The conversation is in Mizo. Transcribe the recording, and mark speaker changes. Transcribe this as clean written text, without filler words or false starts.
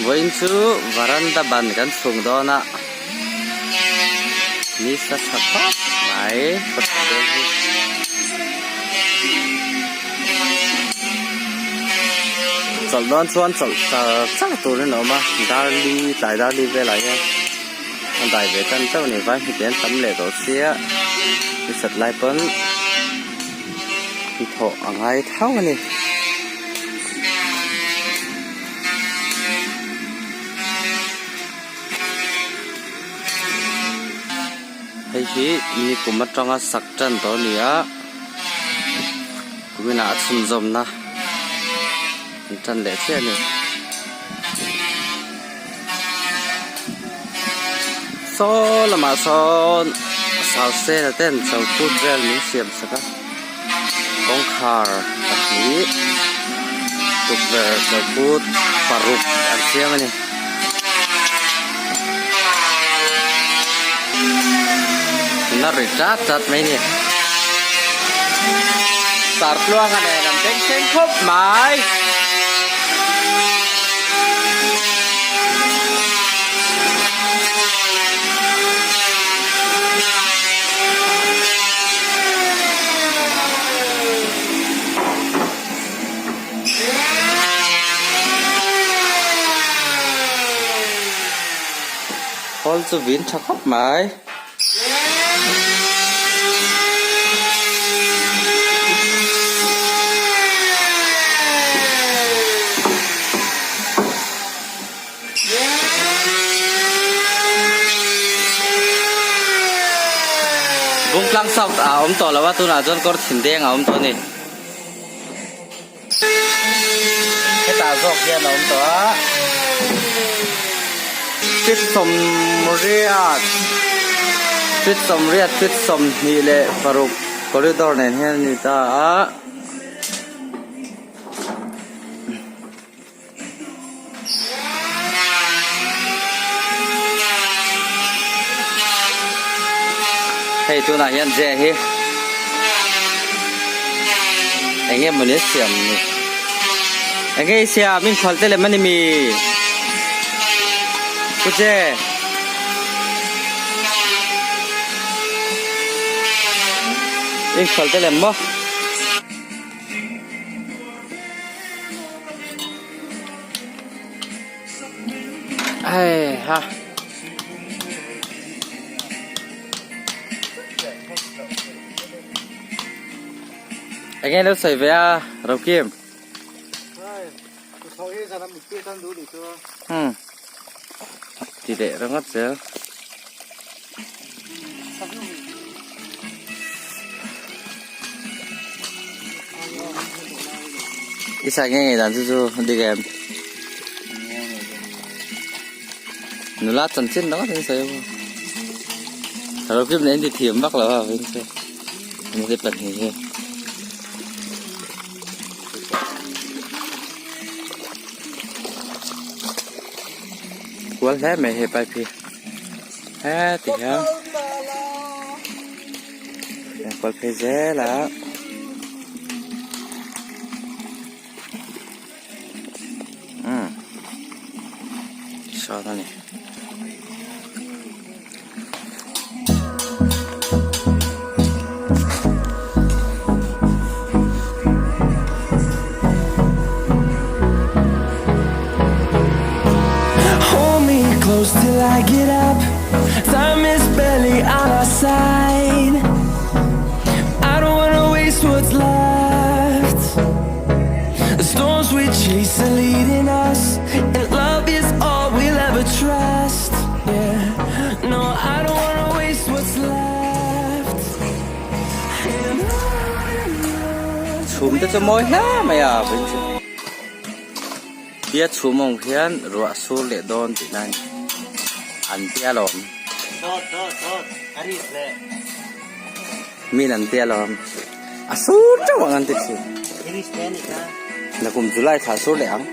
Speaker 1: Vawiin chu varanda ban kan chhung dawn a, ni sa tha khawp mai kawt beng hi. Chawlh dawn chuan chawlh char char turin a awm a, dar li tlai dar li velah hian a dai ve tan chauh a ni vai hmite an tam leh tawh sia ni sat lai pawn hnathawh a ngai tho a ni. Hei hi ni kum atanga sak tan tawh a ni a kuminah a chhunzawmna an tan leh chiah a ni. Saw lamah sawn sausena ten chawkut vel min siam sak a kawngkhar pahnih tukverh chawkut paruk an siam a ni. Na ri chat chat mai a ni sartluanga nen an beng thleng khawp mai. Hall chu vin tha khawp mai. Bungtlang South ah a awm tawh lo a tunah chuan kawr thin deng a awm tawh a ni. Hetah zawk hian a awm tawh a. Feet sawmriat feet sawmriat feet sawmhnih leh paruk corridor nen hian a ni ta a. Hei tunah hian je hi eng nge mawni a siam ni eng nge i siam inkhual te lem a ni mi pu je. Inkhual te lem maw. Hei ha. Enge lo sawi ve a Rokim. Hmm. Ti leh ringawt zel. I sai nge ngei dan chu chu dik em nula chanchin ringawt in sawi a ro kim nen ti thiam vak lo a vin chu mukit pahnih hi. Kual hle mai he pipe hi heti hian a kual phei zel a umm sawn a ni.
Speaker 2: Hold me close till I get up. Time is barely on our side. I don't wanna waste what's left. The storms we chase are leading us, and love is all we'll ever trust. Yeah, no, I don't wanna waste what's left. And on
Speaker 1: Chhum te chu mawi hle mai a vawiin chu tia chhum awm khian ruah sur leh dawn tih na a ni an tia lawm min an tia lawm a sur teuh ang an ti thin nakum July thla sur leh ang.